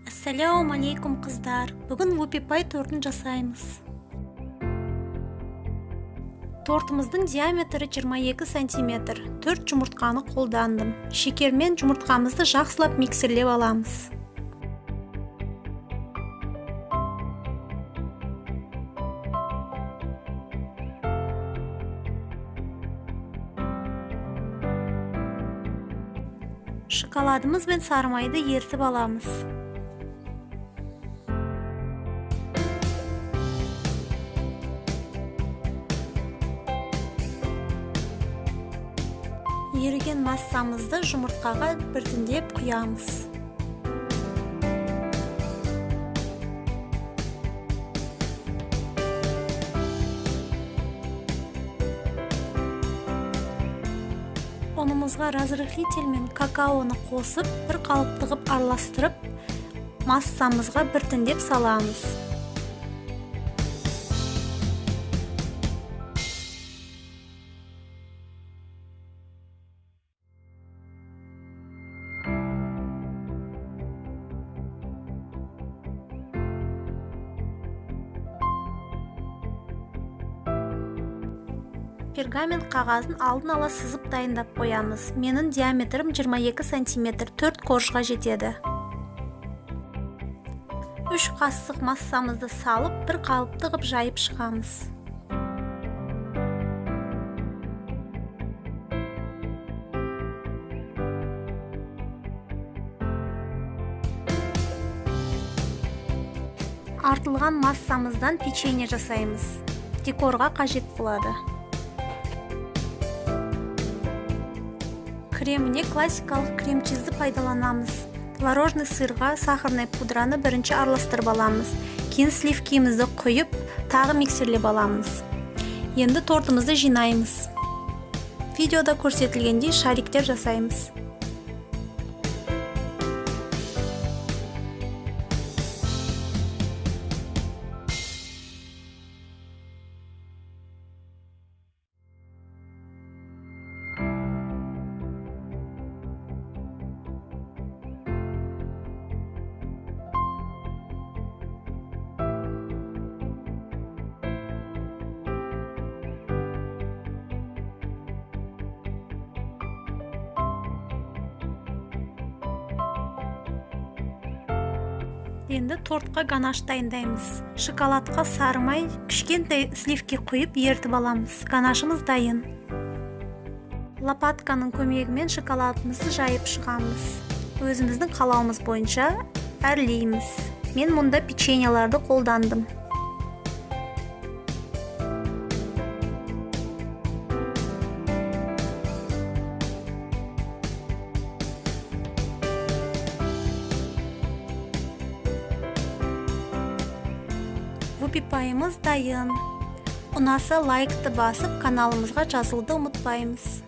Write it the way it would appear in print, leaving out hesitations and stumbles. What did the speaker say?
Ассалаумағалейкум, қыздар! Бүгін вупи пай тортын жасаймыз. Тортымыздың диаметрі 22 сантиметр. 4 жұмыртқаны қолдандым. Шекермен жұмыртқамызды жақсылап миксерлеп аламыз. Шоколадымыз бен сары майды ерітіп аламыз. Еріген массамызды жұмыртқаға біртіндеп құямыз. Ұнымызға разрыхлитель мен какаоны қосып, бір қалыпты қып араластырып, массамызға біртіндеп саламыз. Пергамент қағазын алдын ала сызып дайындап қоямыз. Менің диаметрім 22 сантиметр, 4 коржға жетеді. 3 қасық массамызды салып, бір қалыпты қып жайып шығамыз. Артылған массамыздан печенье жасаймыз. Декорға қажет болады. Креміне классикалық крем-чизді пайдаланамыз. Творожный сырға сахарный пудраны бірінші араластырып аламыз. Кейін сливкимізді құйып, тағы миксерлеп аламыз. Енді тортымызды жинаймыз. Видеода көрсетілгендей шариктер жасаймыз. Енді тортқа ганаш дайындаймыз. Шоколадқа сары май, кішкентай сливки құйып ерітіп аламыз. Ганашымыз дайын. Лопатканың көмегімен шоколадымызды жайып шығамыз. Өзіміздің қалауымыз бойынша әрлейміз. Мен мұнда печеньеларды қолдандым. Вупи пайымыз дайын. Ұнаса, лайкты басып, каналымызға жазылуды ұмытпаймыз.